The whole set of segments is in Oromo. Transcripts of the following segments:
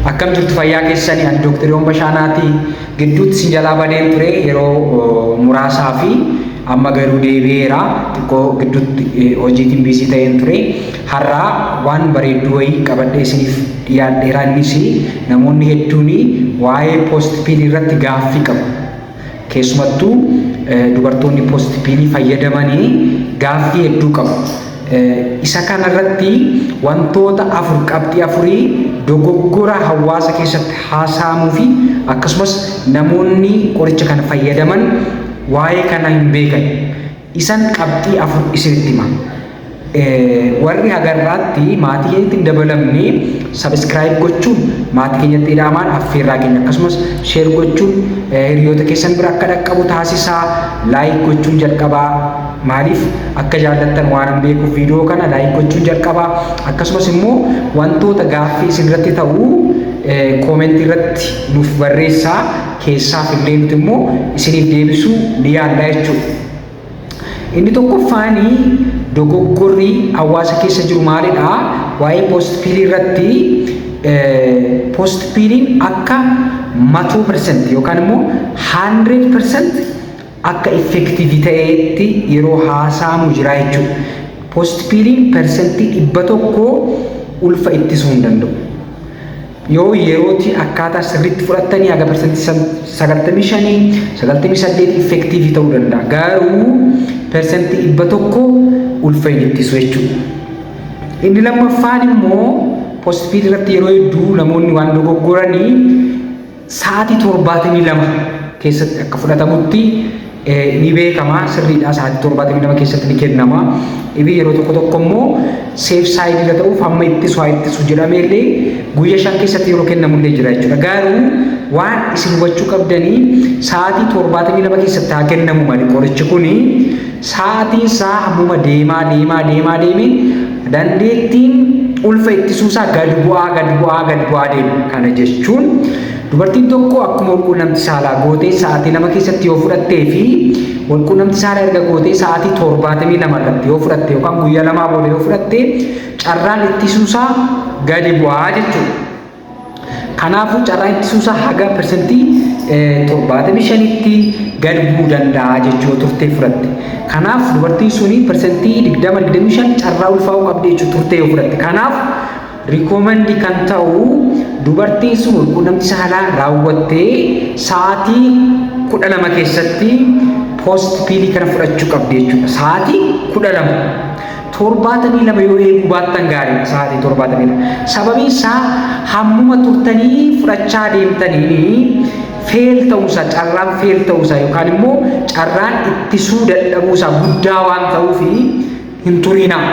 Akkam jirtu, fayyaa keessanii? Ani Dooktar Yoon Bashaanaati. Gidduutti sin jalaa badeen ture yeroo muraasaa fi amma garuu deebi'eera. Xiqqoo gidduutti hojiitiin busy ta'een ture. Har'aa waan bareedduu wayii qabadhee isiniif dhiyaadheera. Innis namoonni hedduun waa'ee post pill irratti gaaffii qabu. Keessumattuu dubartoonni post pillii fayyadamanii gaaffii hedduu qabu. Isa kanarratti wantoota afur, qabxii afurii dogoggora hawaasa keessatti haasa'amuu fi akkasumas namoonni qoricha kana fayyadaman waa'ee kana hin beekan. Isan qabxii afur isinitti hima. Warri hagarraatti maatii keenyatti hin dabalamne subscribe gochuun maatii keenyatti hidhamaan affeerraa keenya, akkasumas share gochuun hiriyoota keessan bira akka dhaqqabu taasisaa. Like gochuun jalqabaa. Maaliif akka jaallattan waan hin beekuuf viidiyoo kana like gochuun jalqabaa. Akkasumas immoo wantoota gaaffii isin irratti ta'u commentii irratti nuuf barreessaa, keessaaf illee nuti immoo isiniif deebisuu ni yaalla jechuudha. Inni tokkoffaanii dogoggorri hawaasa keessa jiru maalidha? Waa'ee post pillii irratti post pilliin akka 100% yookaan immoo 100% akka effective ta'etti yeroo haasa'amu jira jechuudha. Post pilliin 100% ulfa ittisuu hin danda'u. Yoo yerootti akkaataa sirriitti fudhattanii haga 95%, 98 effective ta'uu danda'a. Garuu 100% ulfa hin ittisu jechuudha. Inni lammaffaan immoo post pill irratti yeroo hedduu namoonni waan dogoggoranii sa'aatii 72 keessatti akka fudhatamutti ni beekama. Sirriidha, sa'aatii 72 keessatti ni kennama. Ibi yeroo tokko tokko immoo safe side irra ta'uuf hamma ittisu haa ittisu jedhamee illee guyyaa 5 keessatti yeroo kennamullee jira jechuudha. Garuu waan isin hubachuu qabdanii, sa'aatii 72 keessatti haa kennamu malee, qorichi kuni sa'aatiin isaa hammuma deemaa deemaa deemaa deemee dandeettiin ulfa ittisuusaa gad bu'aa, gad bu'aa, gad bu'aa deema. Kana jechuun dubartiin tokko akkuma walquunnamtii saalaa gootee sa'aatii 2 keessatti yoo fudhattee fi walquunnamtii saalaa erga gootee sa'aatii 72 irratti yoo fudhatte yookaan guyyaa 2 booda yoo fudhatte, carraan ittisuusaa gadi bu'aa jechuudha. Kanaafuu carraan ittisuusaa haga 75%tti gad bu'uu danda'a jechuu turtee fudhatte. Kanaaf dubartiin suni 20%, 25 carraa ulfaa'uu qabdi jechuu turtee yoo fudhatte. Kanaaf recommend kan ta'u dubartiin sun walquunnamtii saalaa raawwattee sa'aatii 12 keessatti post pillii kana fudhachuu qabdi jechuudha. Sa'aatii 12. 72 yoo eeguu baattan gaariidha, sa'aatii 72. Sababiin isaa hammuma turtanii fudhachaa deemtanii fail ta'uusaa, carraan fail ta'uusaa yookaan immoo carraan ittisuu dadhabuusaa guddaa waan ta'uufi hin turinaa.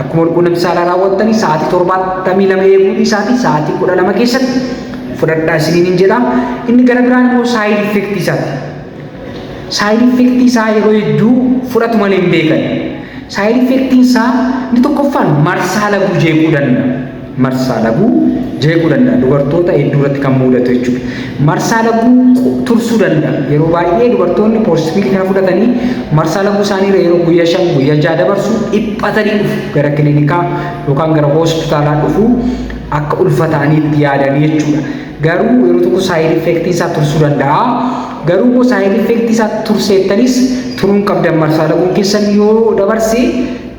Akkuma walquunnamtii saalaa raawwattanii sa'aatii 72 eeguu dhiisaatii sa'aatii 12 keessatti fudhadhaa isiniin hin jedha. Inni gara biraan immoo side effectii isaati. Side effectii isaa yeroo hedduu fudhatu malee hin beekan. Side effectiin isaa inni tokkoffaan marsaa laguu jeequu danda'a. Marsaa laguu jeequu danda'a. Dubartoota hedduu irratti kan mudatu jechuudha. Marsaa laguu tursuu danda'a. Yeroo baay'ee dubartoonni post pillii kana fudhatanii marsaa laguu isaanii yeroo guyyaa 5, guyyaa 6 dabarsu dhiphatanii dhufu, gara kiliinikaa yookaan gara hospitaalaa dhufu, akka ulfa ta'aniitti yaadanii jechuudha. Garuu yeroo tokko side effectii isaa tursuu danda'a. Garuu immoo side effectii isaa turseettanis turuun qabdan, marsaa laguun keessan yoo dabarse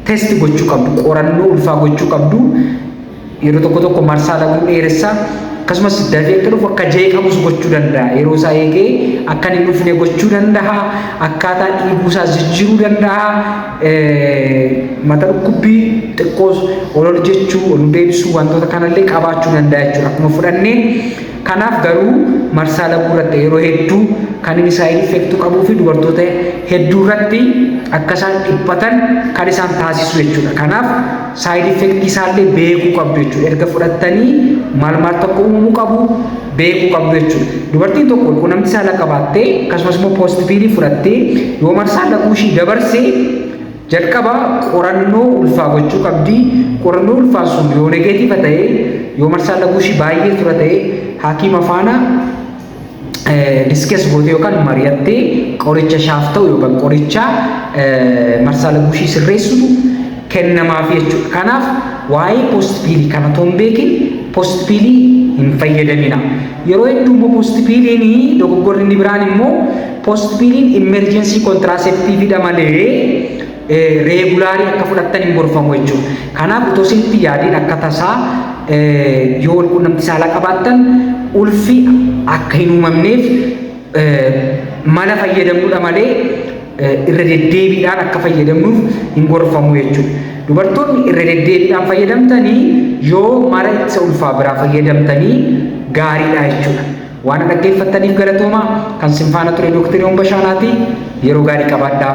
test gochuu qabdu, qorannoo ulfaa gochuu qabdu. Yeroo tokko tokko marsaa laguu dheeressa, akkasumas dafee akka dhufu, akka jeeqamus gochuu danda'a. Yeroo isaa eegee akka hin dhufne gochuu danda'a. Akkaataa dhiiguu isaas jijjiiruu danda'a. Mata dhukkubbii xiqqoos, ol ol jechuu, ol deebisuu, wantoota kanallee qabaachuu danda'a jechuudha. Akkuma fudhanneen kanaaf garuu marsaa laguu irratti yeroo hedduu kan inni side effectuu qabuu fi dubartoota hedduu irratti akka isaan dhiphatan kan isaan taasisu jechuudha. Kanaaf side effectii isaallee beekuu qabdu jechuudha. Erga fudhattanii maal maal tokko uumamuu qabu beekuu qabdu jechuudha. Dubartiin tokko walquunnamtii saalaa qabaattee akkasumas immoo post pillii fudhattee yoo marsaa laguu ishii dabarsee, jalqaba qorannoo ulfaa gochuu qabdi. Qorannoo ulfaa sun yoo negative ta'e, yoo marsaa laguu ishii baay'ee tura ta'e, hakiima faana discuss goote yookaan mari'attee qoricha ishaaf ta'u yookaan qoricha marsaa laguu ishii sirreessutu kennamaaf jechuudha. Kanaaf waa'ee post pillii kana otoo hin beekin Postpillii hin fayyadamina. Yeroo hedduu immoo postpilliin dogoggorri inni biraan immoo postpilliin emergency contraceptiveidha malee regularii akka fudhattan hin gorfamu jechuudha. Kanaaf utoo isinitti yaadiin akka tasaa yoo wal quunnamtii saalaa qabaattan, ulfi akka hin uumamneef mala fayyadamnuudha malee irra deddeebiidhaan akka fayyadamnuuf hin gorfamu jechuudha. Dubartoonni irra deddeebiidhaan fayyadamtanii yoo mala ittisa ulfaa biraa fayyadamtanii gaariidha jechuudha. Waan dhaggeeffattaniif galatoomaa. Kan sin faana ture Dooktar Yoon Bashaanaati. Yeroo gaarii qabaadhaa.